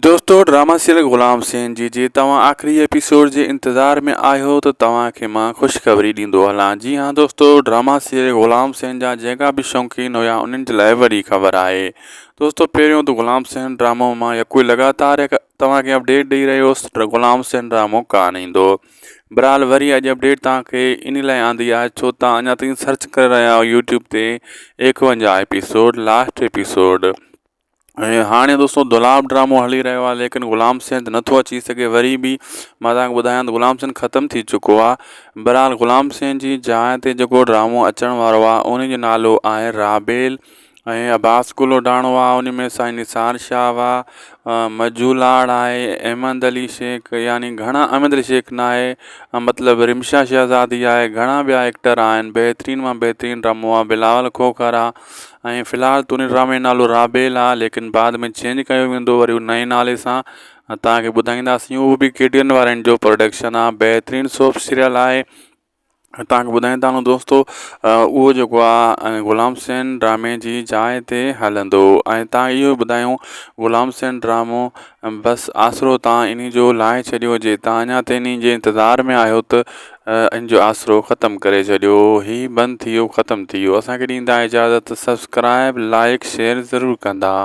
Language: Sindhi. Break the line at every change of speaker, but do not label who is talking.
دوستو ڊراما سيريل غلام حسين جي جي توهان آخري ايپيسوڊ جي انتظار ۾ آهيو ته توهان کي مان خوشخبري ڏيندو هلان جي ها دوستو ڊراما سيريل غلام حسين جا جيڪا به شوقين هيا انهن جي لاء وڏي خبر آهي دوستو پهريون ته غلام حسين ڊرامو مان يڪو لڳاتار توهان کي اپڊيٽ ڏئي رهيو هوس غلام حسين ڊرامو ڪانه ايندو بھرحال وري اڄ اپڊيٽ توهان کي ان لاء آندي آهي ڇو توهان اڃا تائين سرچ ڪري رهيا آهيو يوٽيوب تي ايڪونجاهه ايپيسوڊ لاسٽ ايپيسوڊ ۽ هاڻي دوستو دولاب ڊرامو هلي رهيو آهي ليڪن غلام حسين ته نٿو اچي سگهي وري به مان توهان کي ٻڌايان ته غلام حسين ختم ٿي چڪو آهي بهرحال غلام حسين جي جاء تي جيڪو ڊرامو اچڻ وارو آهي ان جو نالو آهي رابيل ۽ عباس گل اڍاڻو آهي ان ۾ سائين نثار شاهه آهي مجو لاڙ آهي احمد علي شيخ يعني گهڻا احمد علي شيخ نه آهي مطلب رمشا شهزادي آهي گهڻا ٻيا ايڪٽر آهن بهترين مان بهترين ڊرامو آهي بلاول کوکر آهي ۽ في الحال ته ان ڊرامي جو نالو رابيل آ ليڪن بعد ۾ چينج ڪيو ويندو وري نئين نالي سان توهان کي ٻڌائينداسين اهو به ڪي ٽي اين وارن جو پروڊڪشن آ بهترين سوپ سيريل آهي توهان کي ٻڌائيندا هلون دوستو اهو جيڪو آ غلام حسين ڊرامي جي جاء تي هلندو ۽ توهان اهو ٻڌايون غلام حسين ڊرامو بس آسرو تان انهي جو لاهي ڇڏيو جي تان اڃا تائين انهي جي انتظار ۾ آهيو ته ان جو آسرو ختم ڪري ڇڏيو هي بند ٿي ويو ختم ٿي ويو اسان کي ڏيندا اجازت سبسڪرائب لائڪ شيئر ضرور ڪندا.